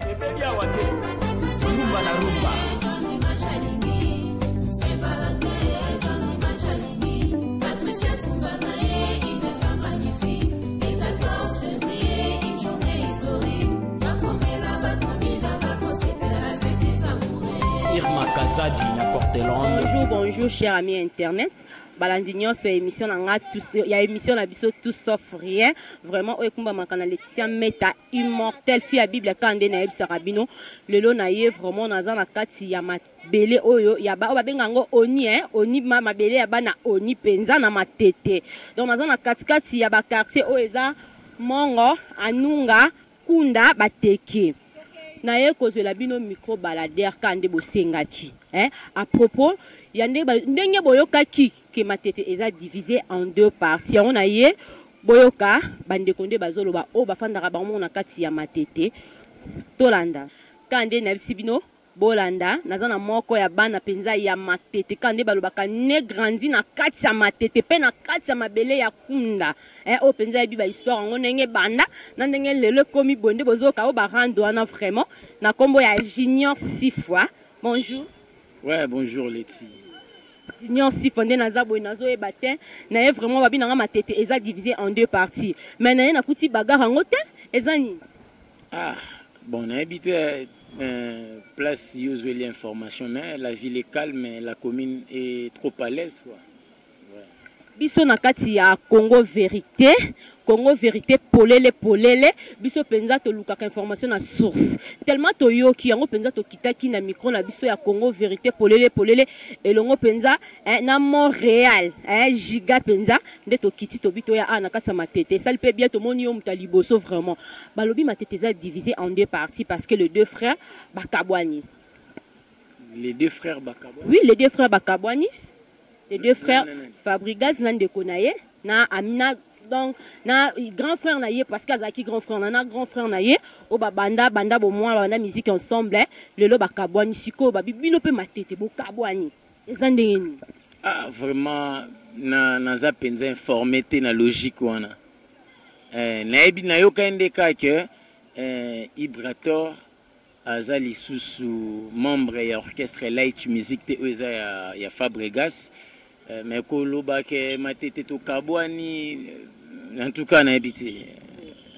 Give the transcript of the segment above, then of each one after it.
Ebebi awa te. Rumba na rumba. Irma Kazadi na Portland. Bonjour, bonjour, cher ami internet. Balandi nyonso ya émission na nga tous ya émission na biso tout sauf rien. Vraiment oyo ekumbamaka na Laetitia Meta immortel fille ya Bible kaka nde nayebisaka bino lelo na ye vraiment naza na kati ya mabele oyo ya ba oyo babenga yango oni hein, oni ma, mabele ya bana oni mpenza na Matete. Donc naza na katikati ya ba quartier oyo eza Mongo, Anunga, Kunda, Bateke. Naye kozwela bino micro baladeur kaka nde bosengaki hein, à propos ya ndenge boyokaki ke Matete eza divise en deux parties. Yango na ye boyoka bandeko nde bazoloba oyo bafandaka bango moko na kati ya Matete. Tolanda kaka nde nayebisi bino bolanda, naza na moko ya bana mpenza ya Matete kaka nde balobaka ne grandi na kati ya Matete pe na kati ya mabele ya Kunda. Oyo mpenza yebi ba histoire yango ndenge banda na ndenge lelo ekomi boye nde bozoyoka oyo ba rando wana vraiment na kombo ya Junior Sifwa. Bonjour. Ouais, bonjour Leti. Junior Sifwa nde naza boye nazoyeba te na ye vraiment babi nanga Matete eza divisé en deux parties mais na ye nakuti bagarre yango te eza nini? Ah bon, nayebi te place yo ozweli information mais la ville est calme, la commune est trop à l'aise quoi. Ouais. Biso na kati ya Congo Vérité, Congo Vérité polele polele, biso penza tolukaka information na source. Tellement toyoki yango penza tokitaki na micro na biso ya Congo Vérité polele polele elongo penza hein, na Montréal hein, giga penza nde tokiti tobi toya a na kati ya Matete. Esali pe bien tomoni yo moto ya liboso vraiment. Balobi Matete eza divisé en deux parties parce que les deux frères bakabwani. Les deux frères bakabwani? Oui, les deux frères bakabwani. Les deux frères Fabregas na ndeko na ye na Amina, donc na grand frère na ye parce que azalaki grand frère na, na grand frère na ye o ba banda banda bomwa banda musique ensemble hein, lelo bakabwani sikoyo babi bino pe Matete bokabwani eza ndenge nini? Ah vraiment na naza penza informé te na logique wana. Nayebi nayoka nde kaka que Ibrator aza lisusu membre ya orchestre Light Music te oyo eza ya Fabregas. Mais koloba ke Matete tokabwani, en tout cas nayebi te.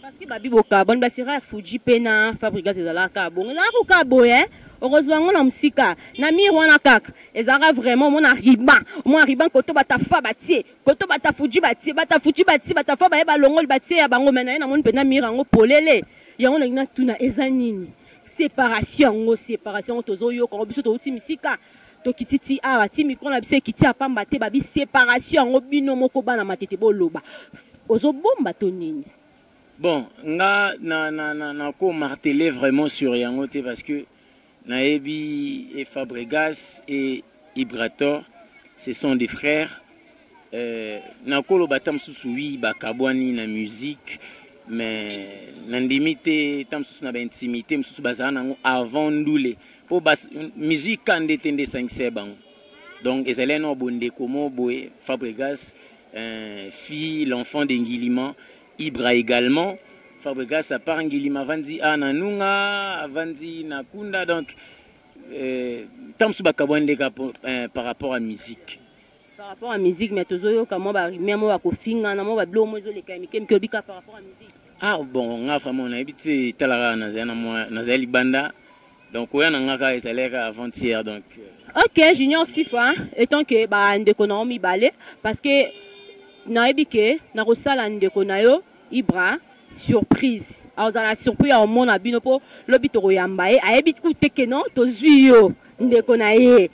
Parce que babi bokabwani ba sera ya Fuji pe na Fabregas ezalaka bongo. Ezalaka kaka boye, hein? Okozwa yango na mosika na mur wana kaka ezalaka vraiment omona ruban, omona ruban koto batafa batie, koto bata Fuji batie, bata Fuji batie, bata fa baye balongoli batie ya bango, mais na ye namoni mpenza mur yango polele. Yango nalingi natuna eza nini? Séparation yango, séparation yango tozoyoka yango biso touti misika tokiti ti awa ti micro na biso ekiti ya pamba te, babi séparation yango bino moko bana Matete boloba ozobomba to nini? Bon, nga na na na na ko marteler vraiment sur yango te parce que nayebi et Fabregas et Ibrator ce sont des frères. Nakoloba ta mosusu oui bakabwani na musique mais nandimi te ta mosusu na ba intimité mosusu bazala nango avant ndule po bas musique ka nde te nde esangisa bango. Donc ezali na bondeko mo boye Fabregas fille l'enfant de Ngilima, Ibra également. Fabregas à part Ngilima avandi a na Nunga, avandi na Kunda, donc ta mosusu bakabwani nde kaka par rapport à musique. Par rapport à musique, mais tozoyoka mwa ba rumeur, mwa ba kofingana, mwa ba biloko moko ezoleka ya mike mike, obika par rapport à musique. Ah bon, nga vraiment nayebi te, talaka nazali na mwa, nazali libanda. Donc oya na nga kaka ezalaki kaka avant-hier, donc. Ok, Junior Sifa, étant que ba ndeko na yo mibale, parce que nayebi ke nakosala ndeko na yo Ibra surprise. Azala surprise ya omona bino po lobi tokoyamba ye, ayebi ku te ke non tozwi yo ndeko na ye.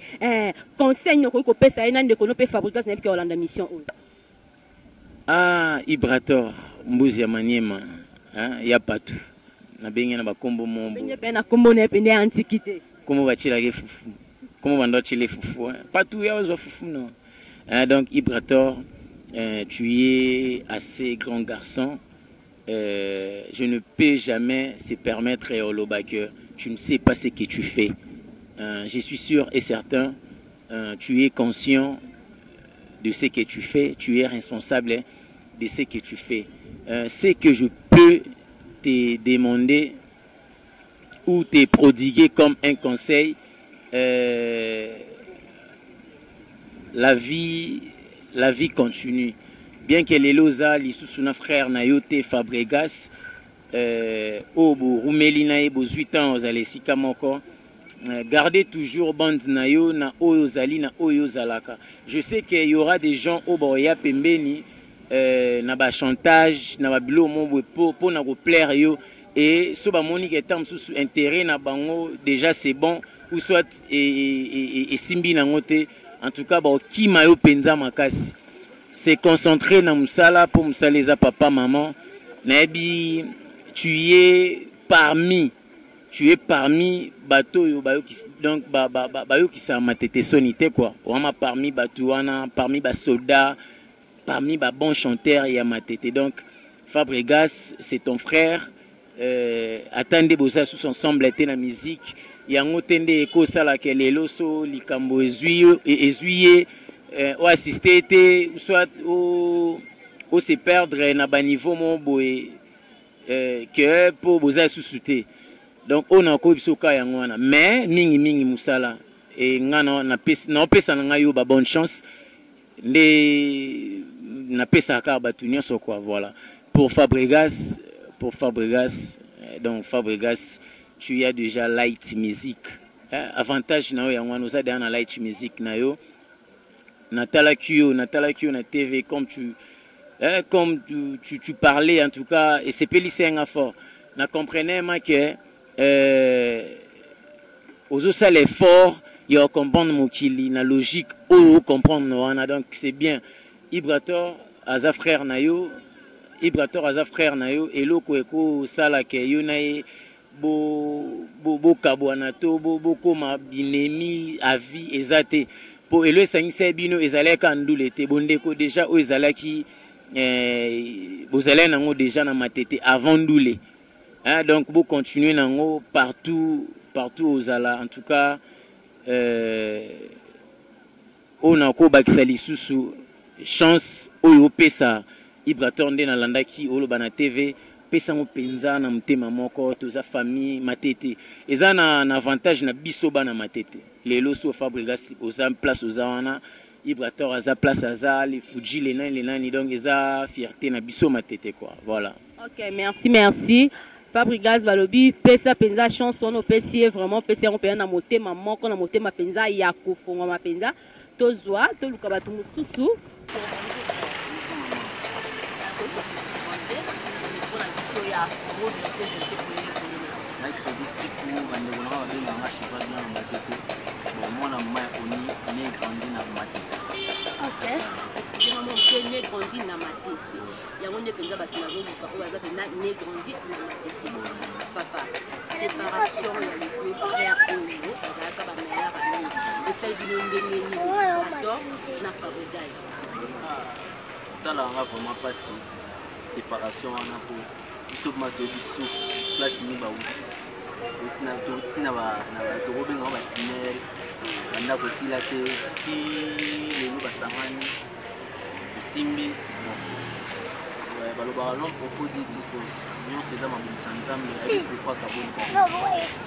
Conseil nokoki kopesa ye na ndeko no pe Fabregas nayebi ke olanda mission oyo. Ah Ibrator mbuzi ya Maniema, hein, ya patu. Nabenge na bakombo mombo. Benge pe na kombo na ye pe nde ya antiquité. Kombo batielaka fufu. Kombo bando atiele fufu, hein. Patu ya ozwa fufu non. Hein, donc Ibrator, tu es assez grand garçon. Je ne peux jamais se permettre oloba que tu ne sais pas ce que tu fais. Je suis sûr et certain, tu es conscient de ce que tu fais, tu es responsable de ce que tu fais. Ce que je peux te demander, ou te prodiguer comme un conseil euh, la vie la vie continue bien que lelo oza lisusu na frère na yo te Fabregas euh, oyo borumeli na ye bozwi temps ozala esika moko euh, gardez toujours bande na yo na oyo ozali na oyo ozalaka. Je sais que y aura des gens oyo baoya pembeni euh, na ba chantage na ba biloko moko boye po mpo na koplaire yo et so bamoni ke ntango mosusu intérêt na bango déjà c'est bon ou soit esimbi nango te, en tout cas bakokima yo mpenza makasi. Se concentrer na mosala mpo mosala eza papa maman. Nayebi tu es parmi tu es parmi bato oyo bayokisa donc bayokisaka matete soni te quoi, wama parmi bato wana, parmi basoldat, parmi ba bons chanteurs ya matete. Donc Fabregas, c'est ton frère euh, ata nde boza susu ensemble te na musique yango te nde ekosalaka lelo so likambo ezwi ezwi ye euh, oassiste te soit o, o se perdre na baniveau moko boye euh, ke mpo boza lisusu te. Donc oyo nakoyi biso ka yango wana, mais mingi mingi mosala e nga naopesa na ngai yo ba bonne chance nde napesaka kaka bato nyonso quoi. Voilà pour Fabregas, pour Fabregas. Donc Fabregas, tu as déjà Light Music hein, avantage na yo yango wana, oza deja na Light Music na yo. Natalaki yo, natalaki yo na TV comme tu hein, comme tu parlais, en tout cas esepelisi yanga fort. Na comprenais ma que ozosala effort ya comprendre mokili na logique oyo comprendre wana. Donc c'est bien. Ibrator aza frère na yo, Ibrator aza frère na yo. Eloko ekosalaka yo na ye bokabwana to bokóma binemi à vie eza te, mpo elo esangisa ye bino ezalaki kaka ndule te. Bondeko déjà oyo ezalaki bozalaki nango déjà na matete avant ndule hein, donc bocontinue nango partout partout ozala. En tout cas oyo nakobakisa lisusu, chance oyo opesa Ibrator nde nalandaki oloba na TV, pesango mpenza na motema moko. Toza famille matete, eza na avantage na biso bana matete. Lelo so Fabregas oza place oza wana, Ibrator aza place aza, les Fuji, les nani, les nani, donc eza fierté na biso matete quoi, voilà. Ok, merci, merci Fabrigas. Balobi pesa mpenza chance wana opesi ye vraiment, opesi yango mpenza na motema moko, na motema mpenza ya kofongwama mpenza. Tozwa toluka bato mosusu mpona biso ya Congo Vérité, Vérité Polele Polele. Ngai Crédit Siku, bandeko nanga babengaka Cheval Blanc na Matete. Bon, mwana mama ya oni, né grandi na Matete. Ok, excusez-moi, moke, né grandi na Matete, yango nde mpenza bato nazoluka oyo baza mpenza né grandi na Matete. Papa, séparation ya les deux frères oyo bazalaka bameilleur ami esali bino ndenge nini, Ibrator na Fabregas? Esalaka nga vraiment mpasi séparation wana, mpo biso ma toyebi source place nini bauti. Touti na tokobengaka batinere, bandako esila te ti lelo basangani esimbi. Bon, balobaka l'homme propos Dieu dispose, nyonso eza mabongisa Nzambe ayebi pourquoi kaboni.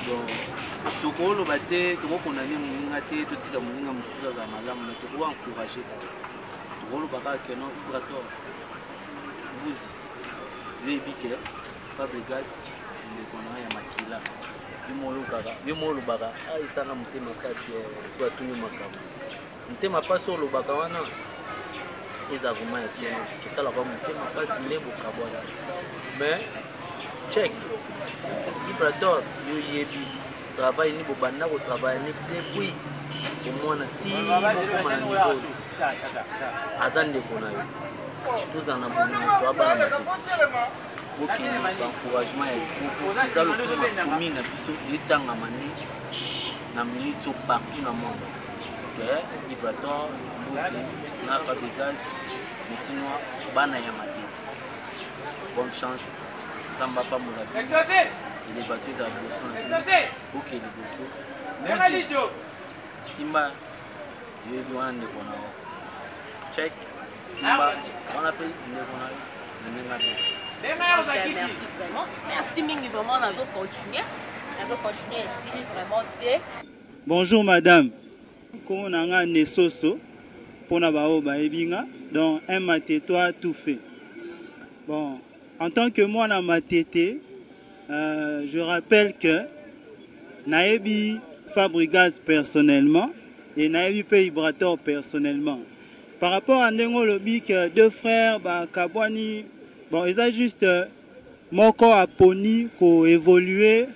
Donc tokoloba te, tokokondane moninga te, totika moninga mosusu azala malamu, mais toko encourage kaka, tokoloba kaka ke non, Ibrator, Mbuzi, yoyebi ke Fabregas ndeko na ya makila. Yo mo olobaka esanga motema mpasi so atuni makambo motema mpasi olobaka wana eza vraiment ya solo, esalaka motema mpasi nde bokabwana. Mais check Ibrator, yo yebi travail ni bobanda kotravaille ni depuis omwana ti bokoma na niveau, aza ndeko na yo. Tozala na bolingo, toabana matete, bokende baencouragement ya groupe eza lokola commune na biso etangama nde na minute so partout na monde ke Ibrator, Mbuzi na Fabregas Metinoi, bana ya matete, bonne chance, Nzambe apambola bino, élévation ezala liboso na bino, boke liboso. Mbuzi, timba, yoyebi wana ndeko na yo. Check, timba wana mpe ndeko na yo na ndenge abe. Ok, merci vraiment, merci mingi vraiment. Nazo continuer na Tozo continuer esili vraiment te. Bonjour madame, kombo na nga Nesoso pona ba oyo bayebi nga donc un matetois tout fait. Bon, en tant que mwana matete euh, je rappelle que nayebi Fabrigaz personnellement et nayebi pe Ibrator personnellement. Par rapport à ndenge olobi que deux frères bakabwani, bon eza juste Moko aponi ko evoluer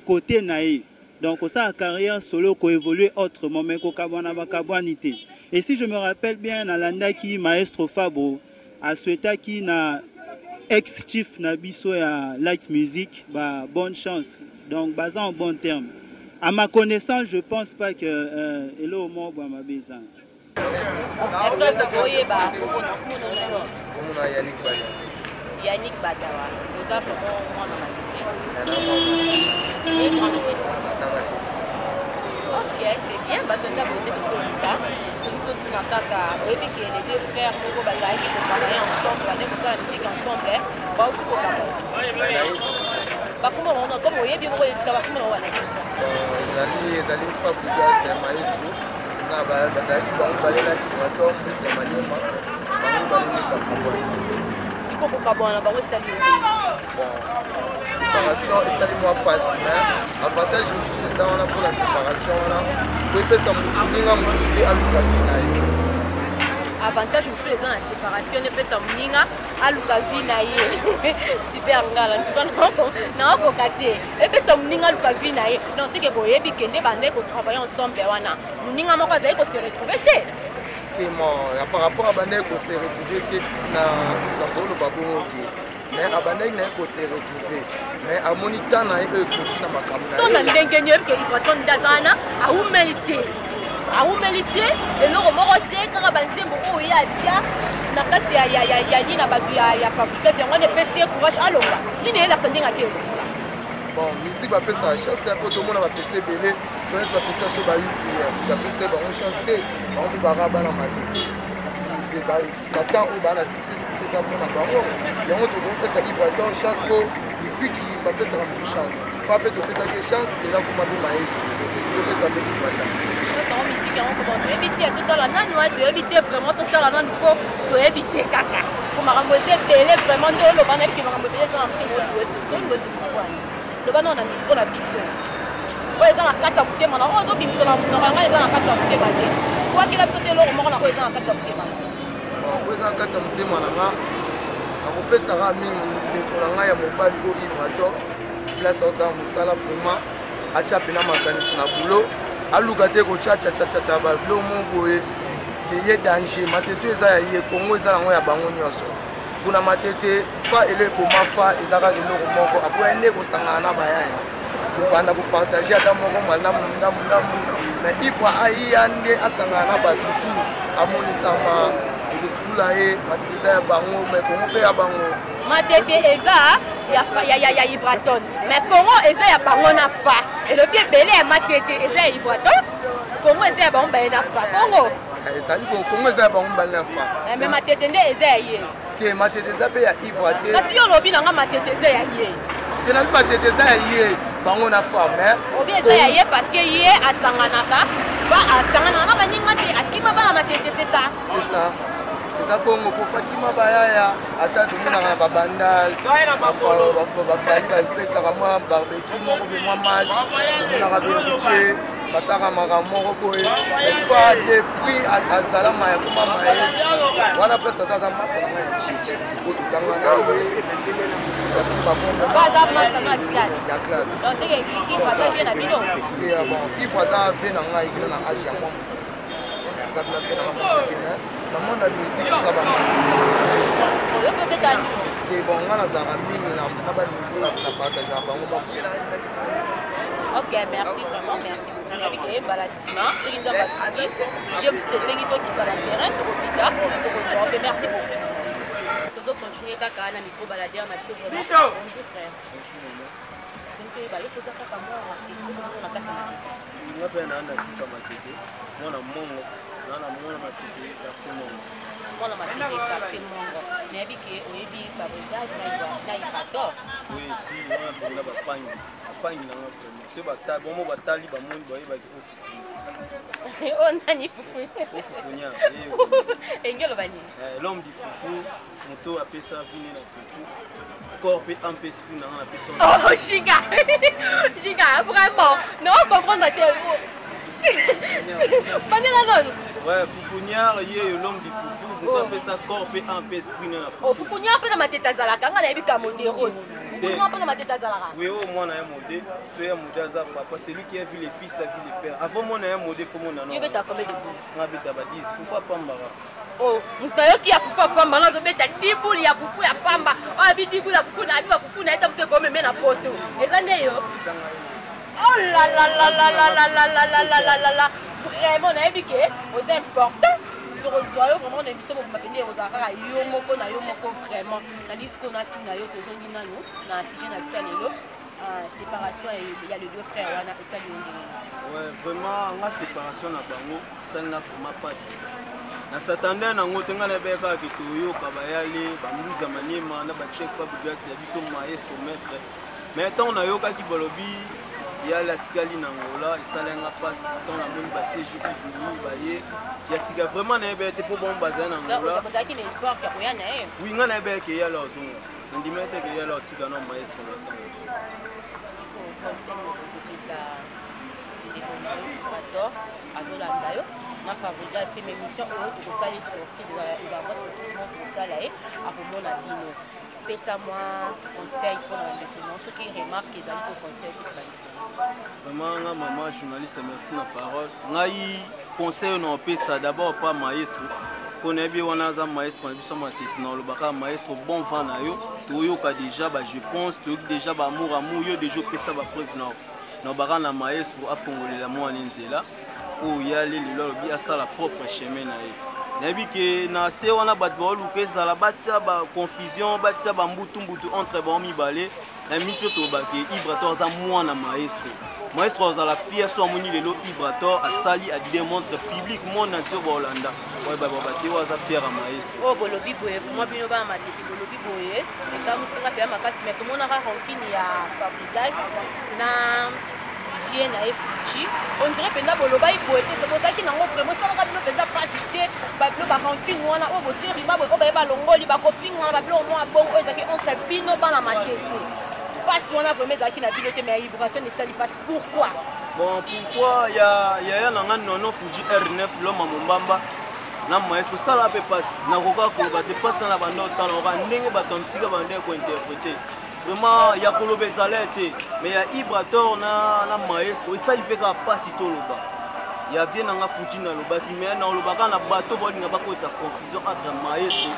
cote na ye donc kosala carrière solo ko evoluer autrement mais kokabwana bakabwani te et si je me rappelle bien nalandaki maestro Fabro a souhaitaki na ex chief na biso ya light music ba bonne chance donc baza en bon terme à ma connaissance je pense pas que euh, eloko moko bwa mabe eza. Oyeba komona Yannick Badawa. Yannick Badawa, oza vraiment mwana matete. Ok, c'est bien, bato nda bote tozoluka soki totuna kaka oyebi ke les deux frères moko bazalaki kotravaille ensemble bande kosala musique ensemble bauti kokaba bakoma bango comme oyebi moko oyebisa bakoma bango wana ezali ezali fabrigas ya maestro na bazalaki bango mibale na librator mbisi ya maniema bango mibale nde bakabwana. Siko kokabwana na bango esali bon séparation esali mwa mpasi mais avantage mosusu eza wana mpona séparation wana po epesa moninga mosusu mpe aluka vi na ye. Avantage mosusu eza na séparation epesa moninga aluka vie na ye. Super ngala ntuka naokoka te epesa moninga aluka vie na ye. Donc seke boyebi kende bandaki kotravaille ensemble wana moninga moko azali kose retrouve te. Te ya par rapport abandaki kose retrouve te na nakoloba bongo te mais abandaki na ye kose retrouve mais amoni temps na ye oyo ekoki na makambo na ye. To na ndenge nini oyebi ke Ibraton nde aza wana awumeli te awumeli te eloko moko te kaka banzembo oyo ye atia na kati ya, ya, ya, ya nini na bato ya, ya fabrikas yango wana epesi ye courage alonga nini eyelakisa ndenge ake esika. Bon musique bapesaka chance ya po tomona bapeti ebele toyeti bapeti ya so ba upr bapesa bango chance te bango mpe baka bana matete batemps oyo baa na succès succès eza mpona bango yango tokopesa ibrator chance po misiki bapesaka motu chance fa mpe topesaki ye chance lelo akoma mpe maestro topesa mpe ibrator chance yango misiki yango koma toyebi te totala nanu toyebi te vraiment totala nanu po toyebi te kaka po makambo eza ebele vraiment nde oloba nayebi ke makambo ebele eza na motema oyo loba nao na mikro na biso oyo eza na kati ya motema na oyo ozobimisa na monoko yango eza na kati ya motema te wakela biso te eloko moko na oyo eza na kati ya motema na oyo eza na kati ya motema na nga nakopesaka mingi ndeko na ngai ya mobali oyo Ibrator place aosala mosala vraiment atya mpena makanisi na boulot aluka te kotyatyatyatyatya babilo moko boye ke ye danger matete eza ya ye kongo eza nango ya bango nyonso kuna matete fa elo ekoma fa eza kaka eloko moko akoya nde kosangana na bayaya kobanda kopartage ata moko malamu ndambu ndambu mais ibwa aya nde asangana na bato tu amonisama ekosifula ye matete eza ya bango mais kongo mpe ya bango. Matete eza ya, ya, ya, ya Ibraton mais Congo eza ya bango na fa elobi ebele ya matete eza ya Ibraton Congo eza ya bango baye na fa Congo ezali bon Congo eza ya bango mibale na fa eh, mais matete nde eza ya ye te matete eza mpe ya Ibra te kasi yo olobi na nga matete eza ya ye te nabi matete eza ya ye bango na fa mais obi eza ya ye parce que ye asanganaka ba asanganaka na baninga te akima bana matete c'est ça c'est ça eza bongo po fakima bayaya ata tomonaka na babandal bafali bapesaka mwa barbecue moko mpe mwa match tomonaka berutier basalaka makambo moko boye fa depuis azala maya koma maestro wana place aza aza masa na ngai ya chiki po totanga na ye basali babongo ya classe bon Ibra aza vie na ngai kina na age ya mwa moke aza bina vie na ngai moke mais na monde ya musique toza bamasi te bon ngai nazalaka mingi na bamisi na partageaka bango mwa Ok, merci vraiment, merci beaucoup. Nayebi ke mbala nsima soki nzambe asungi sujet mosusu esengi tokita na terrain tokokita tokozwa mpe merci beaucoup. Tozo continuer kaka na micro baladeur na biso vraiment. Bonjour frère. Donc toyeba yo koza kaka mwana matete na kati ya matete. Nga mpe naa na tika matete mwana mongo naa na mwana matete quartier mongo. Mwana matete quartier mongo nayebi ke oyebi Fabrigaz na Ibrator. Oui, si wana mpenza bapangi. Mpangi na nga vraiment. Soki batali, bango batali bamoni bayebaki oyo fufu. Oyo nani fufu? Oyo fufunya. Elingi oloba nini? Eh, l'homme du fufu, moto apesa vine na fufu. Corps pe âme pe esprit na nga napesa. Oh, Giga. Giga, vraiment. Non, comprendre te. Bandela nanu. Ouais, fufuniar ye l'homme du fufu, moto oh. apesa corps pe âme pe esprit na fufu. Oh, fufuniar pe na matete azalaka, nga nayebi kamoderos. Fufuniar pe na matete azalaka. Oui, oyo mwana ya mode, so ya mode aza papa, c'est lui qui a vu les fils, a vu les pères. Avant mwana ya mode, faut mona non. Yo beta combien de boules? Nga beta ba 10, fufu apambaka. Oh, moto ayoki ya fufu ya pamba nga azobeta dibuli ya fufu ya pamba oyo abi dibuli ya fufu na abi bafufu na ye ta mosu ekomeme na poto eza nde yo. Oh là là là là là là là là là là là là là. Vraiment nayebi ke oza important tokozwa yo vraiment na émission mobimba mpenza ekozala kaka yo moko na yo moko vraiment nali sikoyo natuna yo tozongi nanu na sujet na biso ya lelo séparation ya le deux frères wana esali yo ndenge ouais vraiment nga séparation na bango esali nga vraiment mpasi na s'attendait nango te. Ngai nayebaki kaka ke toyoka bayale bambuza maniema na bachef Fabregas ya biso maestro maître, mais ntango nayokaki balobi yale atikali na Angola, esalaki nga mpasi. Ntango namoni ba CGI vini baye ya tika, vraiment nayebaki te mpo bango bazali na Angola. Ozalaki na espoir ya koya na ye? Oui, ngai nayebaki ke yale azonga, nandimaki te ke yale atika na maestro na ntango. Sikoyo conseil moko kopesa ndeko na yo Ibrator azolanda yo na Fabregas mpe émission oyo tokosala ye surprise, ezala mwa surprise moko tokosala ye, akomona bino. Pesa mwa conseil mpona bandeko na yo, soki remarque ezali to conseil opesa bandeko na yo. Vraiment nga mama journaliste, merci na parole. Ngai conseil na opesa d'abord pa maestro, mpo nayebi wana aza maestro na biso matete, na olobaka maestro bon vent na yo, toyoka déjà ba je pense toyoki déjà ba amour amour yo déjà opesa ba preuve na nalobaka na maestro afongolela mwana nzela oyo yale lelo alobi asala propre chemin na ye. Nayebi ke na se wana bato baoluka ezala batya baconfusion, batya bambutumbutu entre bango mibale. Na miti oyo tolobake Ibrator aza mwana maestro, maestro azala fier so amoni lelo Ibrator asali ademontre public monde entier baolanda oyeba bate oyo aza fier ya maestro. Oyo bolobi boye vraiment, bino bana matete bolobi boye ekamusinga mpenza makasi, mais tomonaka rancune ya Fabregas na vie na ye Fuji, on dirait mpenza bolobaki boye te, bozalaki nango vraiment esalaka bino mpenza mpasi te. Babilo barancune wana oyo botie riba boye oyo baye balongoli bakofingana babiloko mwa bongo oyo ezalaki entre bino bana matete, mpasi wana vraiment ezalaki na bino te, mais ya Ibraton esali mpasi pourquoi? Bon, pourquoi ya yaya na nga nono Fuji R9 loma mombamba na maestro sala mpe mpasi, nakoka koloba te mpasi na banda otala oka ndenge bato ya mosika banda kointerprete, vraiment ya koloba ezala te, mais ya Ibrator na maestro esali mpe kaka mpasi. Toloba ya vie na nga Fuji nalobaki, mais nalobaka na bato baolinga bakotisa confusion entre maestro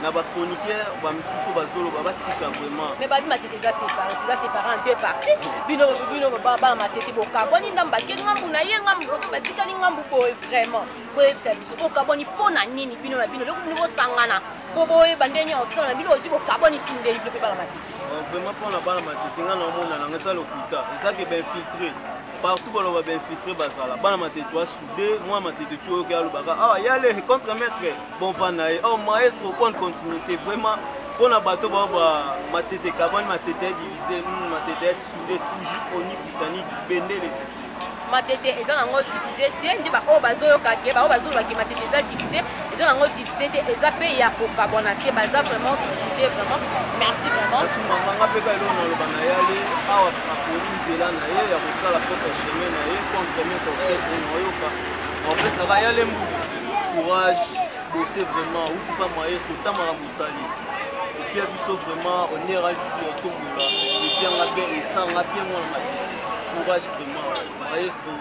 na bachroniqueur bamisusu bazoloba, batika vraiment. Mais babi matete eza séparé, eza séparé en deux parties. Bino bino bana matete bokabwani ndambo, bake ngambu na ye ngambu batikali ngambu boye. Vraiment boyebisa biso bokabwani mpo na nini? Bino na bino loko bino bosangana po boyeba ndenge osala na bino ozwi bokabwani si ndenge bino mpe bana matete. Vraiment mpona bana matete nga naomona nanga eza lokuta, ezake bainfiltré partout, baloba bainfiltré bazala bana matete asude mwana matete tu oyoki alobaka ah yale contre maître bon vent na ye, oh maestro bonne continuité. Vraiment mpona bato bao ba matete kabani, matete ya divisé, matete ya soude toujours oni britannique bendele. Matete eza nango divisé te, nde baoyo bazoyoka ke baoyo bazoloba ke matete eza divisé, eza nango divisé te, eza mpe ya kokabwana te, baza vraiment soudé. Vraiment merci vraiment. Merci mama. Nga mpe ka eloko naloba na yale awa aponi nzela na ye ya kosala propre chemin na ye contre maître orchestre na oyoka opesaka yale mbuku courage bose vraiment uti pa maestro otamaka mosali opia biso vraiment honneur alisusu ya otombola epianga bien esanga bien mwana matete. Courage vraiment maestro,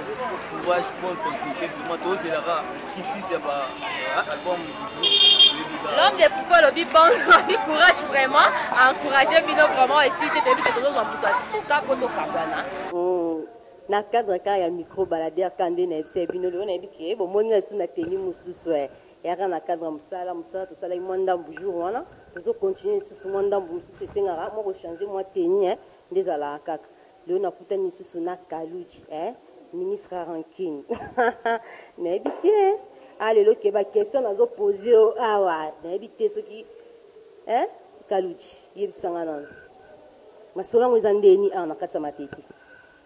courage, bonne continuité vraiment, tozelaka kitisi ya ba album. L'homme de fufu alobi bon, alobi courage vraiment, encourage bino vraiment esi te toyebi te tozozwa moto asuka mpo tokabwana na cadre kaka ya micro baladeur ka nde nayebisa bino lelo. Nayebi ke bomoni nga lisusu na teni mosusu eyaka na cadre ya mosala. Mosala tosalaki mwa ndambu jour wana, tozocontinue lisusu mwa ndambu mosusu, esengaka mwa kochange mwa teni nde ezalaka kaka. Lelo nakutani lisusu na Kaluji, ministre ya rancune. Nayebi te a lelo ke baquestion nazopose yo awa, nayebi te soki Kaluji yebisanga nano masolo yango eza ndeni awa na kati ya matete.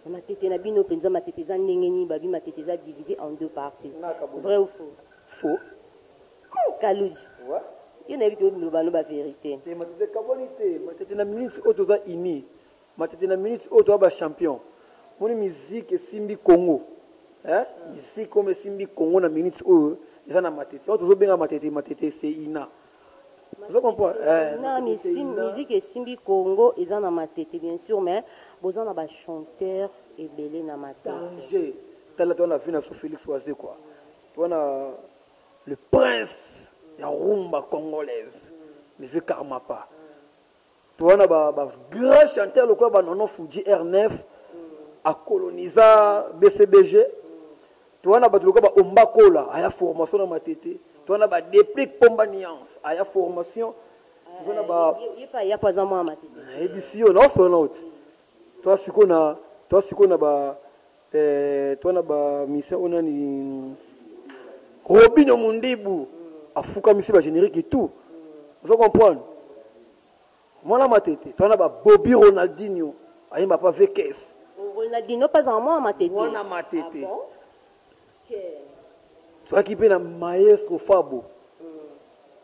Matete na bino mpenza, Matete eza ndenge nini? Babi Matete eza divisé en deux parties, vrai ou faux? Faux. Kaluji, yo nayebi ke oloba no bavérité. Te, Matete ekabwani te. Matete na minute oyo toza uni. Matete na minute oyo toza bachampion. Moni musique esimbi Congo, eh? Musique comme esimbi Congo na minute oyo eza na Matete. Oyo tozobenga Matete, Matete c'est ina. Ozo comprendre? Eh, na Matete, c'est ina. Musique esimbi Congo eza na Matete, bien sûr, mais boza na bachanteur ebele na Matete. Danger. Tala, toza na vie na biso Félix Wazekwa, toza na le prince ya rumba congolaise, le vieux Karmapa. Toza na ba grand chanteur lokola banono Fuji R9 akolonisa BCBG. Toza na bato lokola baomba kola aya formation na Matete. Toza na badeplique Pomba Nuance aya formation. Toza na ba Ye pa ya po aza mwana Matete. Nayebisi yo, naosola na oti. Toza sikoyo na ba toza na ba mission oyo nani, Robino Mundibu afukamisi bagénérique tout. Ozo comprendre? Mwana Matete, toza na ba Bobi Ronaldinho ayemba pa vks. Ronaldinho mpe azala mwana Matete? Mwana Matete. Ah bon? Tozalaki mpe na maestro Fabo,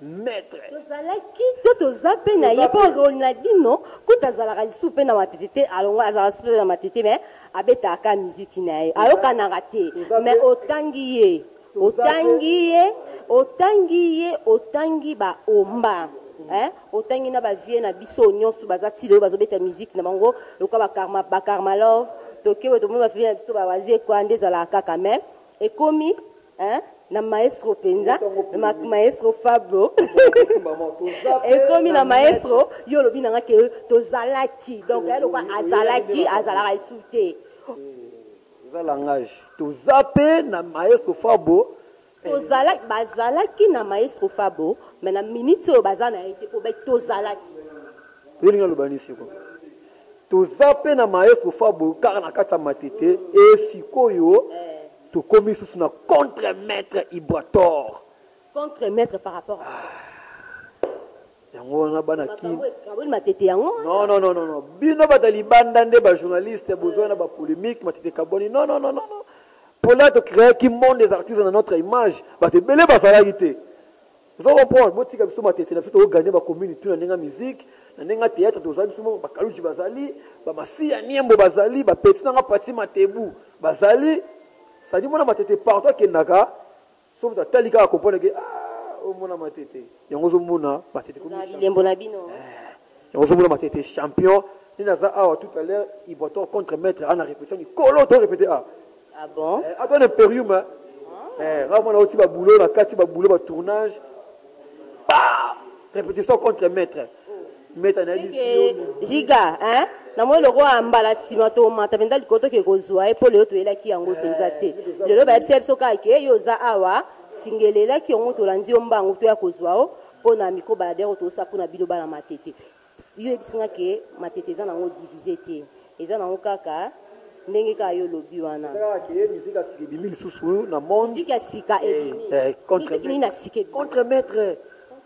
maître. Tozalaki to toza mpe na ye, mpo Ronaldinho kuta azalaka lisusu mpe na Matete te. Alongo, azalaka lisusu mpe na Matete, mais abetaka miziki na ye, ayokanaka te. Mais otangi ye, otangi ye, otangi ye, otangi baomba, hein? Otangi na bavie na biso nyonso baza ti lelo bazobeta musique na bango lokola bakarma, bakarma love. Tokewe tomoni bavie na biso bawazekwa nde ezalaka kaka, mais ekomi, hein, na maestro mpenza, maestro Fabro. Ekomi na maestro, yo olobi nanga ke tozalaki, donc ya lokwa azalaki, azalaka esu te. Eza langage. Toza mpe na maestro Fabo. Tozalaki, bazalaki na maestro Fabo, mais na minute oyo baza na ye te, mpo tozalaki. Oyelingi aloba nini siko? Toza mpe na maestro Fabo kaka na kati ya Matete. E sikoyo tokomi susu na contre maître Ibrator. Contre maître par rapport à Yango wana bana Kin. Kaboli Matete yango. Non, non, non, non, non, bino bato ya libanda nde bajournaliste bozwa na bapolémique. Matete kabwani? Non, non, non, non, non. Mpola tocréaki monde des artistes na notre image, bato ebele bazalaki te. Oza comprendre? Botika biso Matete na biso, tokoganye bacommune tu na ndenge ya musique, na ndenge ya théâtre. Tozali biso moko, bakaluji bazali, bamasiya niembo bazali, bapeti nanga pati matebu bazali. Sadi mona Matete partout akendaka, so moto atali kaka comprendre ke ah, omona Matete yango, ozomona Matete. Na bilembo na bino. Yango ozomona Matete champion nde naza awa. Tout à l'heure Ibrator contre maître ana répétition likolo, to répété ah. Ah bon? Ata na imperium nga mwana oti babulo na kati, babulo batournage, ba répétition contre maître, maître nayebi. Giga, hein, namoni lokola mbala nsima tomata mpenza likolo, toke kozwa ye, mpo lelo toyelaki yango mpenza te. Lelo bayebisa biso kaka ke yo oza awa, singelelaki yango, tolandi yo mbangu, toya kozwa o mpo na micro baladeur oyo tozosala mpo na bino bana Matete. Yo yebisinga ke Matete eza nango divise te, eza nango kaka ndenge kaka yo olobi wana. Kaka ke musique ya sika ebimi lisusu na monde. Musique ya sika ebimi? Contre nini na sika ebimi? Contre maître,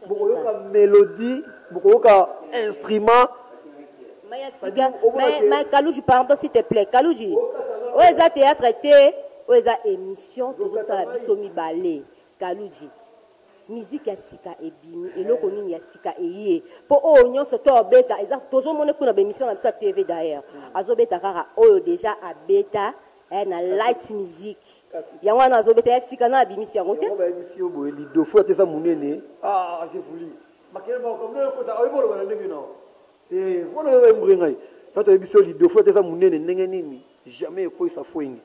bokoyoka mélodie, bokoyoka instrument. Mais Kaluji, pardon, s'il te plaît, Kaluji, oyo eza théâtre te, oyo eza émission tozosala biso mibale. Kaluji, musique ya sika ebimi, eloko nini ya sika eye? Mpo oyo nyonso to obeta eza tozomona kuna baémission na biso ya TV d'ailleurs, azobeta kaka oyo déjà abeta na light musique. Yango wana azobeta ya sika na abimisi yango te. Yango bayebisi yo boye, lidofo ate eza monene. Ah, j'ai voulu makele makambo oyebi oloba na ndenge nao te, wana oyo embrie ngai. Yango toyebisi yo, lidofo ate eza monene ndenge nini, jamais ekweyisa fwenge.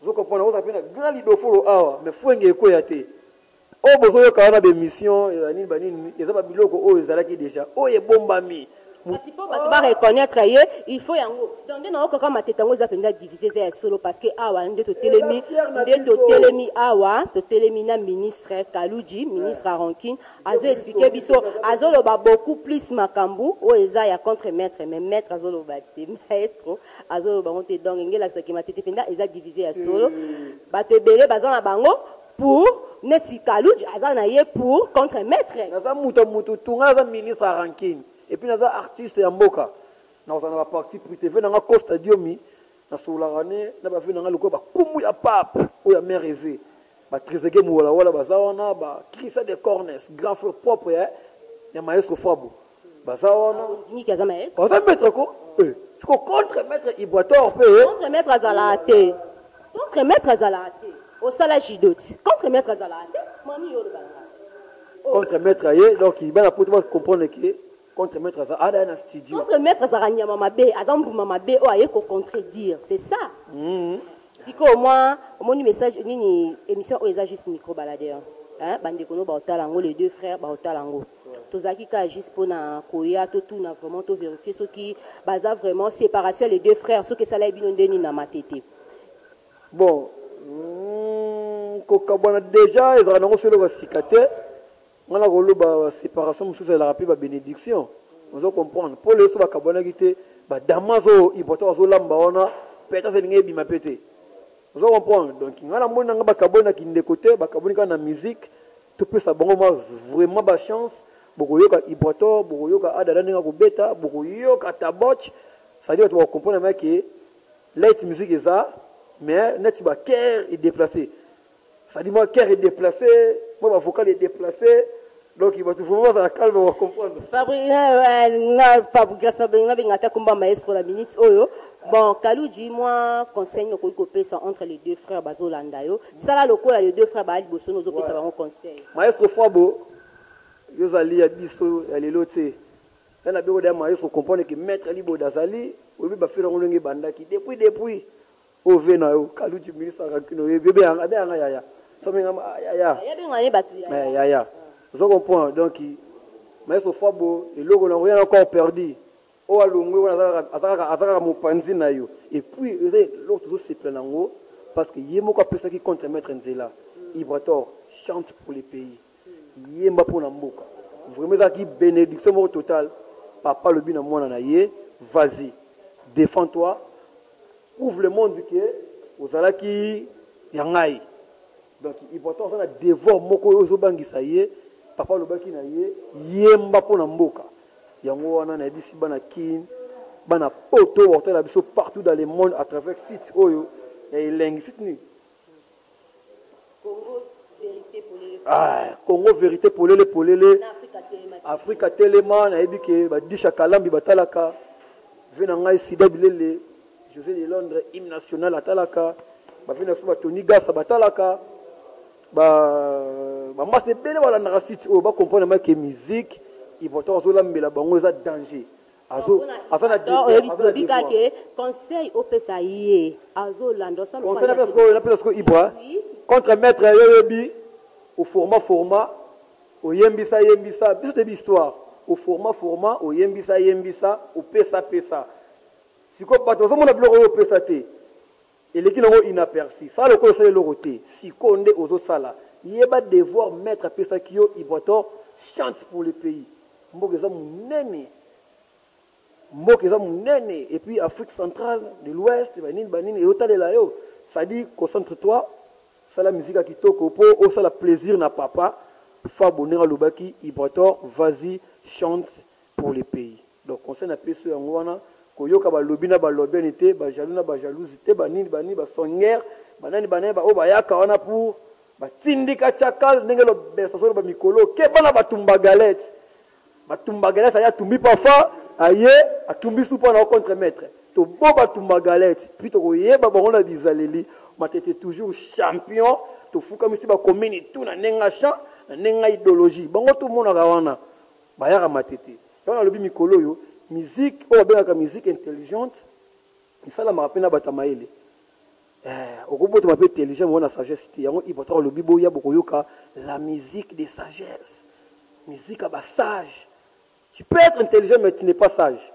Ozo comprendre? Oza mpe na grand lidofolo awa, mais fwenge ekweya te. Oyo bozoyoka wana, baémission ya nini banini, eza babiloko oyo ezalaki déjà, oyo ebombami. Kasi mpo bato bareconnaître ye, il faut yango. Donc nde naokaka Matete yango eza mpenza divise, eza ya solo, parce que awa nde totelemi, nde totelemi awa, totelemi na ministre Kaluji, ministre ya rancune. Azoexplike biso, azoloba beaucoup plus makambo oyo eza ya contre maître, mais maître azoloba te, maestro azoloba yango te. Donc enge elakisaki Matete mpenza eza divise ya solo. Bato ebele baza na bango pour neti Kaluji aza na ye pour contre maître. Naza moto ya motu tunga, naza ministre ya rancune et puis naza artiste ya mboka. Nakozala na baparti pris te. Ve nanga Costa Diomi. Nasololaka ne na ba vieux na nga lokola ba kumu ya pape oyo ya mère Eve. Ba Trezeguet Muwalawala baza wana, ba Christian de Cornes, grand frère propre ya ya maestro Fabo. Baza wana. Ondimi ke aza maestro? Aza maître ko. Eh, siko contre maître Ibrator pe. Contre maître azalaka te. Contre maître azalaka te. Osala judo ti. Contre maître azalaka te. Mami yo oloba na nga. Contre maître aye donc bana poto ba comprendre que Contre maitre aza ada na studio. Contre maitre azalaka nyama mabe, aza mbuma mabe oyo aye ko contredire, c'est ça. Sikoyo mwa omoni message nini emission oyo eza juste micro baladeur hein ba ndeko no baotala yango les deux frères baotala yango tozalaki kaka juste pona koya totuna vraiment to verifier soki baza vraiment séparation ya les deux frères soki esalaki bino nde nini na matete. Bon kokabwana dejà ezalaka nango so eloko ya sika te. Nga nako loba ba separation mosusu ezalaka pe ba benediction ozo comprendre po lelo soki bakabwanaki te ba damas oyo ibrator azo lamba wana peut etre elingi ebima pe te ozo comprendre donc nga na moni na nga bakabwani na kindeko te bakabwani kaka na musique topesa bango mwa vraiment ba chance bokoyoka ibrator bokoyoka adada ndenge akobeta bokoyoka taboch c'est à dire bato bako comprendre ma ke light musique eza mais neti ba cœur e déplacer. Ça dit moi cœur est déplacé, moi ma vocale est déplacée. Donc il va tout vraiment ça calme on va comprendre. Fabri nga Fabrigas na benga benga ta komba maestro la minute oyo. Bon Kaluji moi conseil no koki kopesa entre les deux frères bazolanda yo. Sala lokola les deux frères ba liboso nozo pesa bango conseil. Maestro Fabo yo zali ya biso ya lelo tse. Nga na beko da maestro comprendre que maître Liboda azali oyebi ba fela ngo ndenge ebandaki depuis depuis Oyo vie na yo kaluji ministre rancune oyebi obenga abenga nga yaya somi nga ah, yaya Yaya benga ye batu yaya. Eh, yaya ozo comprendre donc maestro Fabo eloko na rien encore perdu oyo alongwe wana aza kaka- aza kaka aza kaka mopanzi na yo et puis eza eloko tozosepela na yango parce que ye moko apesaki contre maître nzela Ibrator chante pour le pays yemba mpo na mboka vraiment ezalaki benediction moko totale papa alobi na mwana na ye vas-y défends toi Prouve le monde que ozalaki ya ngai. Donc important aza na devoir moko oyo ozobangisa ye. Papa alobaki na ye yemba mpo na mboka. Yango wana nayebisi bana Kin, bana poto bakotala biso partout dans le monde à travers site oyo ya elengi. Site nini? Congo verite polele. Ah, Congo verite polele polele. Afrika telema nayebi ke ba disha kalambi batalaka ve na ngai sida bilele José de Londres hymne national atalaka ba ve na biso ba Tony Gasa batalaka ba ba mbasi ebele balandaka site oyo ba comprendre make musique ivoitor azolambela bango eza danger azo aza na devoir kaka ke conseil opesa ye azolanda osala conseil napesa sikoyo napesa sikoyo ibra contre maître yo oyebi oforma forma oyembisa yembisa biso toyebi histoire oforma forma oyembisa yembisa opesa pesa sikoyo bato bazomona biloko oyo opesa te eleki nango inaperci sala lokola osala eloko te sikoyo nde ozosala yeba devoir maître apesaki yo ibrator chante pour le pays mboka eza munene mboka eza munene et puis Afrique centrale de l'ouest banini banini ezotalela yo c'est-à-dire concentre toi sala musique ya kitoko po osala plaisir na papa Fabo ndenge alobaki Ibrator vas-y chante pour le pays donc conseil na pesi yo yango wana koyoka balobi na balobene te ba jaloux na ba jalouse te banini banini ba songuer banani banani ba oyo bayaka wana pour Batindika chakal ndenge lobesa azoloba mikolo keba na batumba galette batumba galette aye atumbi pafa aye atumbi supa na contre maître tobo batumba galette puis tokoyeba bango na bizaleli matete toujours champion tofukamisi bakomini tout na ndenge ya champ na ndenge ya idéologie bango tomonaka wana bayaka matete yango nalobi mikolo oyo musique oyo babengaka musique intelligente esalamaka mpe na bato ya mayele Eh, okobotama mpe intelligent mais wana sagesse te. Yango Ibrator alobi boya bokoyoka la musique de sagesse. Musique ya ba sage. Tu peux être intelligent mais tu n'es pas sage.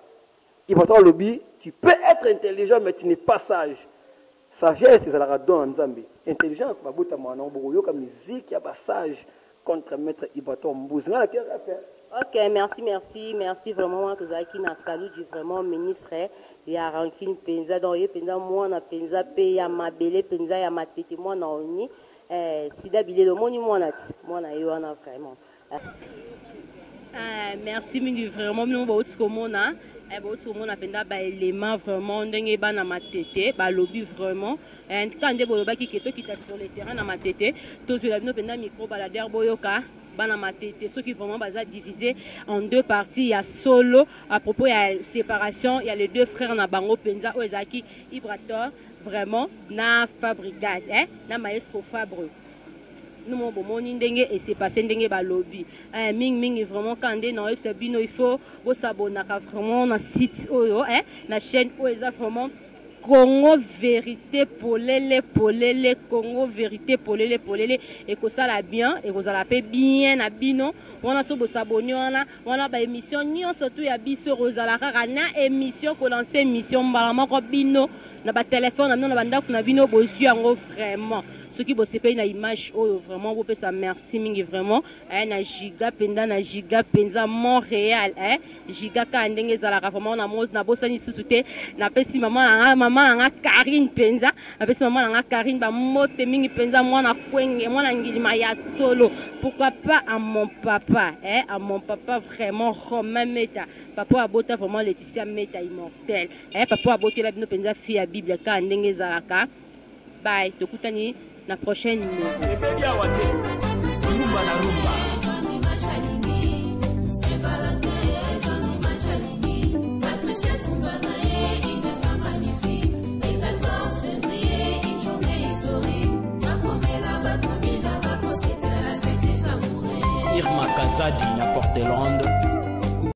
Ibrator alobi tu peux être intelligent mais tu n'es pas sage. Sagesse ezalaka don ya Nzambe. Intelligence babotamaka nango bokoyoka musique ya ba sage contre maître Ibrator Mbuzi. Nga na ke rap. Ok, merci, merci, merci vraiment. Wana tozalaki na Kaludji vraiment ministre ya rancune penza donc ye penza mwana penza pe ya mabele penza ya matete mwana oni eh, sida bilelo omoni mwana ti mwana ye wana vraiment. Eh, merci mingi vraiment bino bauti komona. Bauti komona mpenza baélément vraiment ndenge bana Matete balobi vraiment. En tout cas, nde bolobaki ke tokita sur le terrain na Matete, tozwela bino mpenza micro baladeur, boyoka bana Matete soki vraiment baza divisé en deux parties ya solo à propos ya séparation ya les deux frères na bango mpenza, oyo ezalaki Ibrator vraiment na Fabregas, eh? Na maestro Fabre. Numo bomoni ndenge ese passe, ndenge balobi mingimingi vraiment. Ka nde na oyebisa bino, il faut bosabonaka vraiment na site oyo, na chaîne oyo eza vraiment Congo Vérité Polele Polele. Congo Vérité Polele Polele ekosala bien, ekozala mpe bien na bino wana. So bosaboni wana wana, baémission nyonso tu ya biso ekozala kaka na émission kolancer émission mbala moko, bino na batelefone na bino, na bandako na bino, bozwi yango vraiment. Soki bosepeli na image oyo, vraiment bopesa merci mingi vraiment, na giga mpenza, na giga mpenza Montréal, giga kaka ndenge ezalaka vraiment. Nabosani lisusu te, napesi mama nanga, mama nanga Karine mpenza, napesi mama nanga Karine bambote mingi mpenza, mwana Kwenge, mwana Ngilima ya solo. Pourquoi pas à mon papa, à mon papa vraiment Romain Meta, papa abota vraiment Laetitia Meta immortel, papa abotela bino mpenza fille ya Bible kaka ndenge ezalaka. Bye, tokutani na prochaine numéro. Ebebi awa te, rumba na rumba. Patricia Tumbanae, une femme magnifique. Le 14 février, une journée historique. Bakomela, bakomina, bakosepela, la fête des amoureux. Irma Kazadi na Portland.